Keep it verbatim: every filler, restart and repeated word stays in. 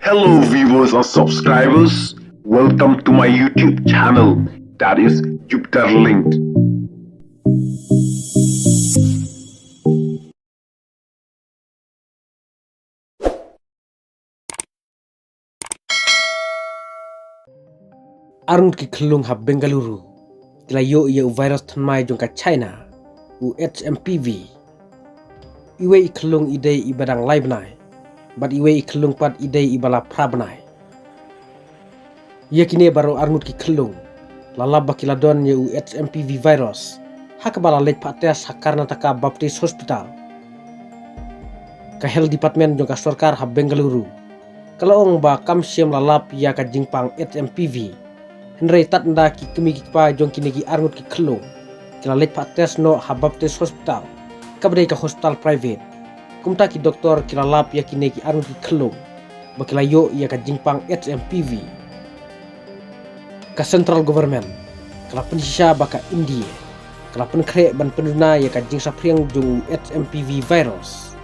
Hello viewers and subscribers, welcome to my YouTube channel, that is Jupiter Linked. Arngut ki khyllung ha Bengaluru ki la ïoh ïa u virus thymmai jong ka China, u H M P V. Iwei i khyllung i dei iba dang lai bnai bad iwei i khyllung pat i dei iba la phra bnai. Ïa kine baroh arngut ki khyllung la lap ba ki la don ïa u H M P V virus ha kaba la leit phah test ha Karnataka Baptist Hospital. Ka Health Department jong ka sorkar ha Bengaluru ka la ong ba kam shym la lap ïa ka jingpang H M P V. Hynrei tad ynda ki kmie ki kpa jong kine ki arngut ki khyllung ki la leit phah test noh ha Baptist Hospital, kaba dei ka hospital private. Kumta ki doktor ki la lap ïa kine ki arngut ki khyllung ba ki la ïoh ïa ka jingpang H M P V. Ka central government ka la pynshisha ba ka India ka la pynkhreh ban pynduna ïa ka jingsaphriang jong u H M P V virus.